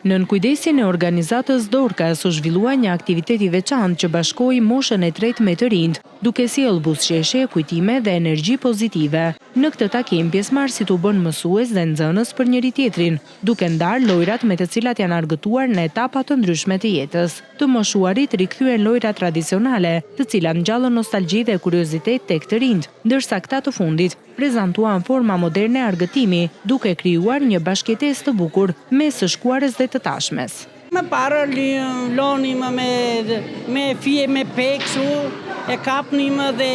Nën kujdesin e organizatës Dorkas u zhvillua një aktivitet i veçantë që bashkoi moshën e tretë me të rinjtë, duke sjellë buzëqeshje, kujtime dhe energji pozitive. Në këtë takim, pjesëmarrësit u bënë mësues dhe nxënës për njëri-tjetrin, duke ndarë lojërat me të cilat janë argëtuar në etapa të ndryshme të jetës. Të moshuarit rikthyen lojërat tradicionale, të cilat ngjallën nostalgji dhe kuriozitet tek të rinjtë, ndërsa këta të fundit prezantuan forma moderne argëtimi, duke krijuar një bashkëjetesë të bukur mes së shkuarës dhe të tashmes. Më parë lonim me me fije me pe kështu, e kapnim dhe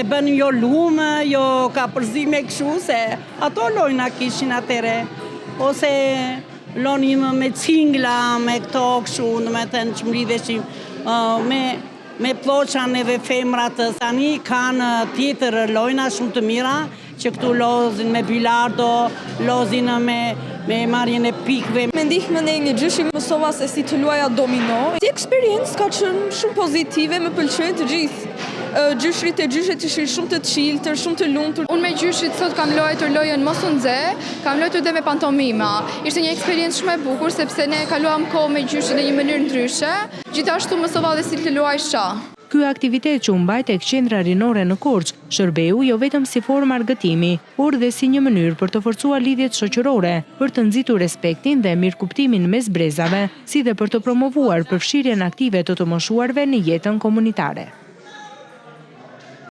e bënim jo lumë, jo kapërzime kështu se ato lojna kishin atëherë. Ose lonim me cingla, me këto kështu, domethënë që mblidheshim me Me plloçan edhe femrat tani kanë tjetër lojna shumë të mira, që këtu lozin me bilardo, lozin me me marrjen e pikëve. Me ndihmën e një gjyshi mësova se si të luaja domino. Si eksperiencë ka qenë shumë pozitive, më pëlqyen të gjithë. Gjyshrit e gjyshet ishin shumë të çiltër, shumë të lumtur. Unë me gjyshit sot kam luajtur lojën Mos u nxe, kam luajtur dhe me pantomima. Ishte një eksperiencë shumë e bukur sepse ne kaluam kohë me gjyshin në një mënyrë ndryshe. Gjithashtu mësova dhe si të luaj shah. Ky aktivitet që u mbajt tek Qendra Rinore në Korçë, shërbeu jo vetëm si formë argëtimi, por dhe si një mënyrë për të forcuar lidhjet shoqërore, për të nxitur respektin dhe mirëkuptimin mes brezave, si dhe për të promovuar përfshirjen aktive të të moshuarve në jetën komunitare.